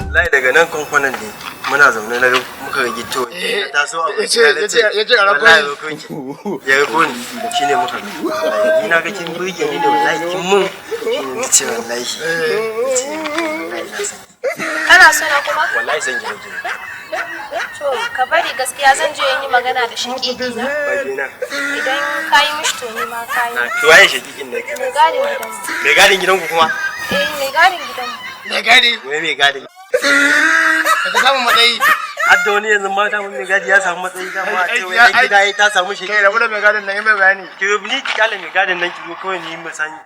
Wallahi daga nan kwankwanan ne muna zaune na ga muka ga gitto na taso a Yace a rako wallahi rako ki ya rako ni, shine muka ga. Wallahi ni na ga kin burge ni ne, wallahi kin mun, shine na ce wallahi, na ce wallahi na san. Kana so na kuma? Wallahi san ki nake. To, ka bari, gaskiya zan je in yi magana da shaƙiƙi na. Ba na. Idan ka yi mishi, to ni ma ka yi. To, waye shakikin ne? Mai gadin gidanmu. Mai gadin gidanku kuma? Eh, mai gadin gidanmu. Mai gadi. Wai mai gadin. Ka samu matsayi. Har da wani yanzu mata mun mai gadi ya samu matsayi, dama a ce wai ai gida ya ta samu shi. Kai, rabu da mai gadin nan, yi mai bayani. Ki ni ki kyale mai gadin nan, ki zo kawai ni mu sani.